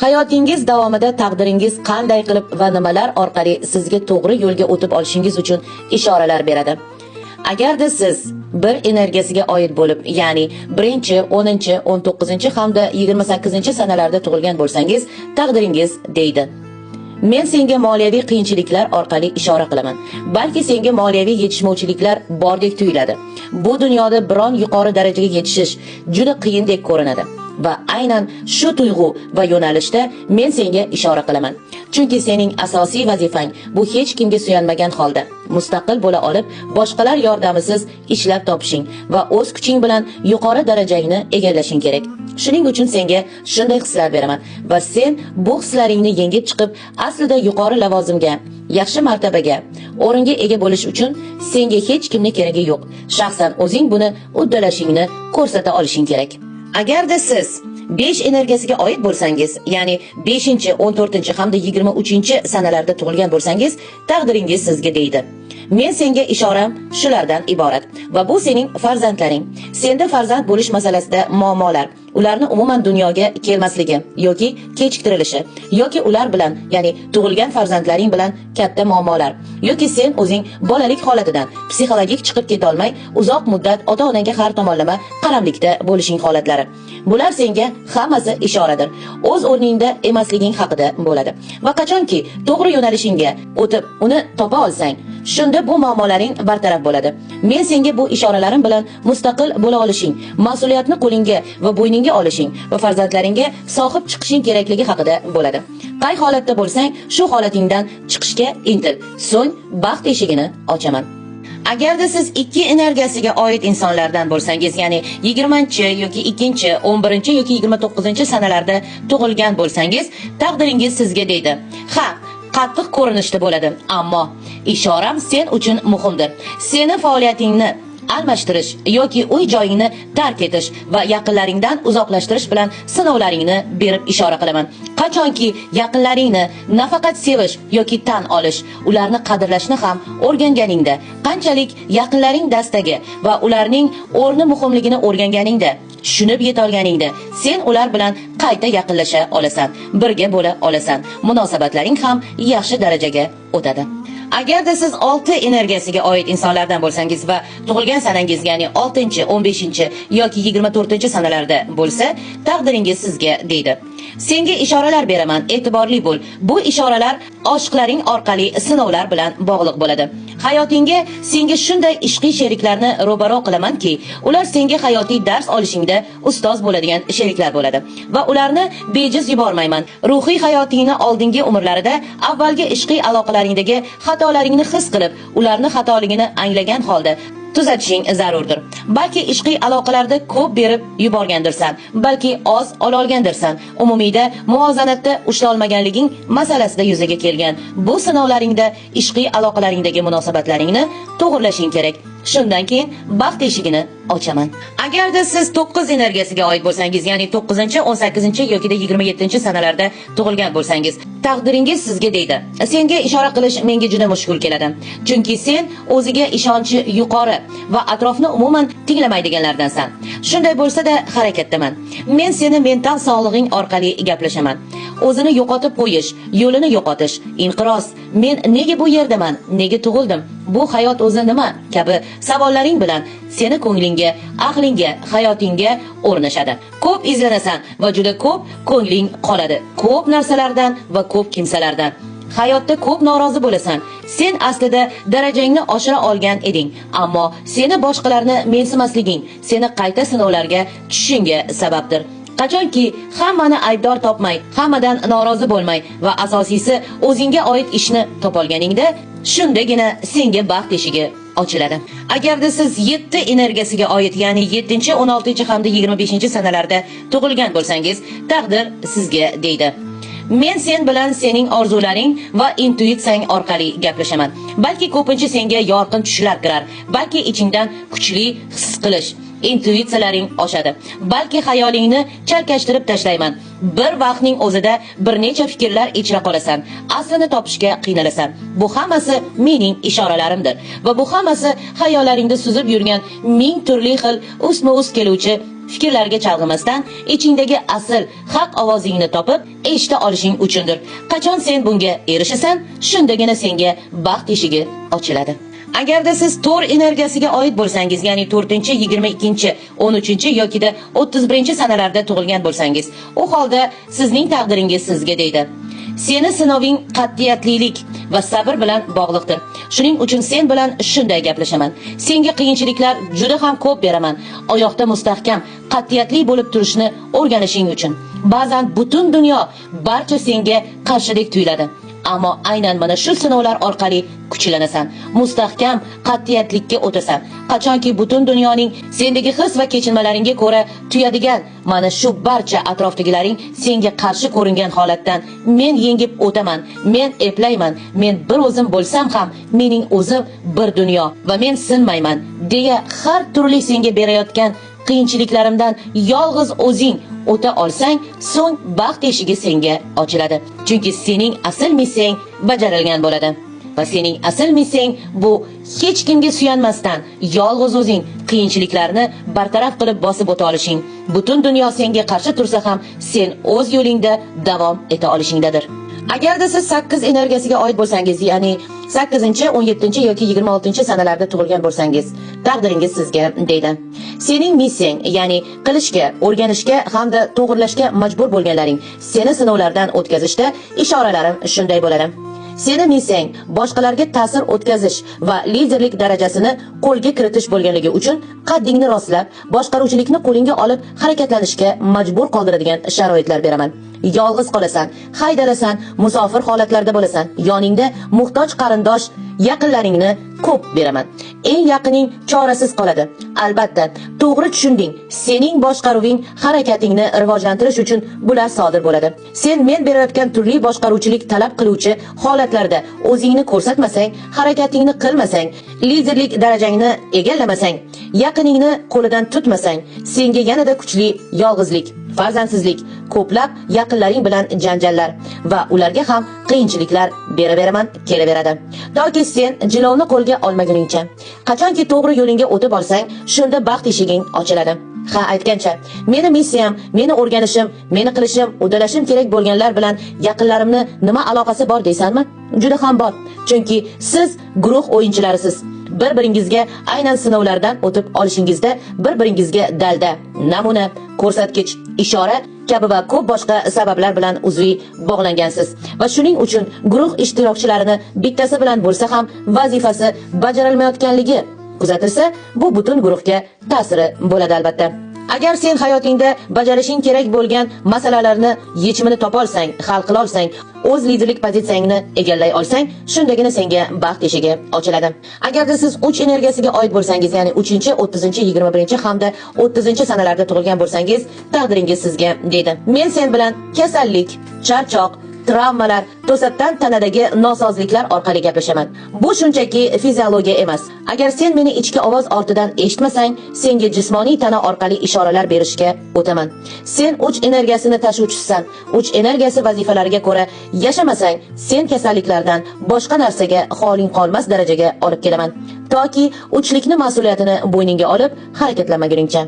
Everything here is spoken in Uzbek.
Hayotingiz davomida taqdiringiz qanday qilib va nimalar orqali sizga to'g'ri yo'lga o'tib olishingiz uchun ishoralar beradi. Agarda siz bir energiyasiga oid bo'lib, ya'ni 1-chi, 10-chi, 19-chi hamda 28-chi sanalarda tug'ilgan bo'lsangiz, taqdiringiz deydi: Men senga moliyaviy qiyinchiliklar orqali ishora qilaman. Balki senga moliyaviy yetishmovchiliklar bordek tuyuladi. Bu dunyoda biron yuqori darajaga yetishish juda qiyindek ko'rinadi. Va aynan shu tuyg'u va yo'nalishda men senga ishora qilaman. Chunki sening asosiy vazifang bu hech kimga suyanmagan holda mustaqil bo'la olib, boshqalar yordamisiz ishlab topishing va o'z kuching bilan yuqori darajangni egallashing kerak. Shuning uchun senga shunday hislar beraman va sen bu hislaringni yengib chiqib, aslida yuqori lavozimga, yaxshi martabaga, o'ringa ega bo'lish uchun senga hech kimni keragi yo'q. Shaxsan o'zing buni uddalashingni ko'rsata olishing kerak. Agarda siz 5 energiyasiga oid bo'lsangiz, ya'ni 5-chi, 14-chi hamda 23-chi sanalarda tug'ilgan bo'lsangiz, taqdiringiz sizga deydi: Men senga ishoram shulardan iborat va bu sening farzandlaring. Senda farzand bo'lish masalasida muammolar, ularni umuman dunyoga kelmasligi yoki kechiktirilishi yoki ular bilan, ya'ni tug'ilgan farzandlaring bilan katta muammolar yoki sen o'zing bolalik holatidan psixologik chiqib keta olmay uzoq muddat ota-onangga har tomonlama qaramlikda bo'lishing holatlari. Bular senga hammasi ishoradir. O'z o'rningda emasliging haqida bo'ladi. Va qachonki to'g'ri yo'nalishingga o'tib uni topa olsang, shunda bu muammolaring bartaraf bo'ladi. Men senga bu ishoralarim bilan mustaqil bo'la olishing, mas'uliyatni qo'lingga va bo'yningga olishing va farzandlaringga sohib chiqishing kerakligi haqida bo'ladi. Qay holatda bo'lsang, shu holatingdan chiqishga intil. So'ng baxt eshigini ochaman. Agarda siz 2 energiyasiga oid insonlardan bo'lsangiz, ya'ni 20-chi yoki 2-chi, 11-chi yoki 29-chi sanalarda tug'ilgan bo'lsangiz, taqdiringiz sizga deydi: Ha, qattiq ko'rinishda bo'ladi, ammo ishoram sen uchun muhimdir. Seni faoliyatingni almashtirish yoki uy joyingni tark etish va yaqinlaringdan uzoqlashtirish bilan sinovlaringni berib ishora qilaman. Qachonki yaqinlaringni nafaqat sevish yoki tan olish, ularni qadrlashni ham o'rganganingda, qanchalik yaqinlaring dastagi va ularning o'rni muhimligini o'rganganingda, tushunib yetolganingda, sen ular bilan qayta yaqinlasha olasan, birga bo'la olasan, munosabatlaring ham yaxshi darajaga o'tadi. Agarda siz 6 energiyasiga oid insonlardan bo'lsangiz va tug'ilgan sanangiz, ya'ni 6-chi, 15-chi yoki 24-chi sanalarda bo'lsa, taqdiringiz sizga deydi: Senga ishoralar beraman, e'tiborli bo'l. Bu ishoralar oshiqlaring orqali sinovlar bilan bog'liq bo'ladi. Hayotingga senga shunday ishqiy sheriklarni ro'baro qilamanki, ular senga hayotiy dars olishingda ustoz bo'ladigan sheriklar bo'ladi va ularni bejiz yubormayman. Ruhiy hayotingni oldingi umrlarida avvalgi ishqiy aloqalaringdagi xatolaringni his qilib, ularni xatoligini anglagan holda tuzatishing zarurdir. Balki ishqiy aloqalarda ko'p berib yuborgandirsan, balki oz ola olgandirsan. Umumiyda muvozanatda ushlolmaganliging masalasida yuzaga kelgan bu sinovlaringda ishqiy aloqalaringdagi munosabatlaringni to'g'irlashing kerak. Shundan keyin baxt eshigini ochaman. Agarda siz 9 energiyasiga oid bo'lsangiz, ya'ni 9-chi, 18-chi yoki 27-chi sanalarda tug'ilgan bo'lsangiz, taqdiringiz sizga deydi: Senga ishora qilish menga juda mushkul keladi. Chunki sen o'ziga ishonchi yuqori va atrofni umuman tinglamaydiganlardansan. Shunday bo'lsa-da harakatdaman. Men seni mental sog'lig'ing orqali gaplashaman. O'zini yo'qotib qo'yish, yo'lini yo'qotish, inqiroz, men nega bu yerdaman, nega tug'ildim, bu hayot o'zi nima kabi savollaring bilan seni ko'nglingga, aqlingga, hayotingga o'rnashadi. Ko'p izlanasan va juda ko'p ko'ngling qoladi. Ko'p narsalardan va ko'p kimsalardan. Hayotda ko'p norozi bo'lasan. Sen aslida darajangni oshira olgan eding, ammo seni boshqalarni mensimasliging seni qayta sinovlarga tushishingga sababdir. Qachonki hammani aybdor topmay, hammadan norozi bo'lmay va asosiysi o'zingga oid ishni topolganingda, shundagina senga baxt eshigi ochiladi. Agarda siz 7 energiyasiga oid, ya'ni 7-chi, 16-chi hamda 25-chi sanalarda tug'ilgan bo'lsangiz, taqdir sizga deydi: Men sen bilan sening orzularing va intuitsiyang orqali gaplashaman. Balki ko'pincha senga yorqin tushlar kirar, balki ichingdan kuchli his qilish, intuitsiyalaring oshadi. Balki xayolingni chalkashtirib tashlayman. Bir vaqtning o'zida bir necha fikrlar ichra qolasan, aslini topishga qiynalasan. Bu hammasi mening ishoralarimdir va bu hammasi xayollaringda suzib yurgan ming turli xil ustma-ust keluvchi fikrlarga chalg'imasdan ichingdagi asl haq ovozingni topib eshita olishing uchundir. Qachon sen bunga erishasan, shundagina senga baxt eshigi ochiladi. Agarda siz to'r energiyasiga oid bo'lsangiz, ya'ni 4-chi, 22-chi, 13-chi yokida 31-chi sanalarda tug'ilgan bo'lsangiz, u holda sizning taqdiringiz sizga deydi. Seni sinoving qat'iyatlilik va sabr bilan bog'liqdir. Shuning uchun sen bilan shunday gaplashaman. Senga qiyinchiliklar juda ham ko'p beraman. Oyoqda mustahkam, qat'iyatli bo'lib turishni o'rganishing uchun. Ba'zan butun dunyo barcha senga qarshidek tuyuladi. Ammo aynan mana shu sinovlar orqali kuchlanasan, mustahkam qat'iyatlikka o'tasan. Qachonki butun dunyoning sendagi his va kechinmalaringga ko'ra tuyadigan mana shu barcha atrofdagilaring senga qarshi ko'ringan holatdan men yengib o'taman, men eplayman, men bir o'zim bo'lsam ham mening o'zim bir dunyo va men sinmayman deya har turli senga berayotgan qiyinchiliklarimdan yolg'iz o'zing o'ta olsang, so'ng baxt eshigi senga ochiladi. Chunki sening asl missiyang bajarilgan bo'ladi. Va sening asl missiyang bu hech kimga suyanmasdan yolg'iz o'zing qiyinchiliklarni bartaraf qilib bosib o'ta olishing. Butun dunyo senga qarshi tursa ham sen o'z yo'lingda davom eta olishingdadir. Agarda siz 8 energiyasiga oid bo'lsangiz, ya'ni 8-chi, 17-chi yoki 26-chi sanalarda tug'ilgan bo'lsangiz, taqdiringiz sizga deydi. Sening missiyang, ya'ni qilishga, o'rganishga hamda to'g'rilashga majbur bo'lganlaring seni sinovlardan o'tkazishda ishoralarim shunday bo'ladi. Seni missiyang boshqalarga ta'sir o'tkazish va liderlik darajasini qo'lga kiritish bo'lganligi uchun qaddingni rostlab, boshqaruvchilikni qo'lingga olib harakatlanishga majbur qoldiradigan sharoitlar beraman. Yolg'iz qolasan, haydalasan, musofir holatlarda bo'lasan, yoningda muhtoj qarindosh, yaqinlaringni ko'p beraman. Eng yaqining chorasiz qoladi. Albatta, to'g'ri tushunding. Sening boshqaruving harakatingni rivojlantirish uchun bular sodir bo'ladi. Sen men berayotgan turli boshqaruvchilik talab qiluvchi holatlarda o'zingni ko'rsatmasang, harakatingni qilmasang, liderlik darajangni egallamasang, yaqiningni qo'lidan tutmasang, senga yanada kuchli yolg'izlik, farzandsizlik, ko'plab yaqinlaring bilan janjallar va ularga ham qiyinchiliklar beraveraman, kelaveradi. Toki sen jilovni qo'lga olmaguningcha. Qachonki to'g'ri yo'lingga o'tib olsang, shunda baxt eshiging ochiladi. Ha, aytgancha, meni missiyam, meni o'rganishim, meni qilishim, uddalashim kerak bo'lganlar bilan yaqinlarimni nima aloqasi bor deysanmi? Juda ham bor. Chunki siz guruh o'yinchilarisiz. Bir-biringizga aynan sinovlardan o'tib olishingizda bir-biringizga dalda, namuna, ko'rsatkich, ishora kabi va ko'p boshqa sabablar bilan uzviy bog'langansiz. Va shuning uchun guruh ishtirokchilarini bittasi bilan bo'lsa ham vazifasi bajarilmayotganligi kuzatilsa, bu butun guruhga ta'siri bo'ladi albatta. Agar sen hayotingda bajarishing kerak bo'lgan masalalarni yechimini topa olsang, hal qila olsang, o'z liderlik pozitsiyangni egallay olsang, shundagina senga baxt eshigi ochiladi. Agarda siz 3 energiyasiga oid bo'lsangiz, ya'ni 3-chi, 30-chi, 21-chi hamda 30-chi sanalarda tug'ilgan bo'lsangiz, taqdiringiz sizga deydi. Men sen bilan kasallik, charchoq, travmalar, to'satdan tanadagi nosozliklar orqali gaplashaman. Bu shunchaki fiziologiya emas. Agar sen meni ichki ovoz ortidan eshitmasang, senga jismoniy tana orqali ishoralar berishga o'taman. Sen 3 energiyasini tashuvchisisan. 3 energiyasi vazifalariga ko'ra yashamasang, sen kasalliklardan boshqa narsaga holing qolmas darajaga olib kelaman. Toki uchlikni mas'uliyatini bo'yningga olib harakatlanmaguningcha.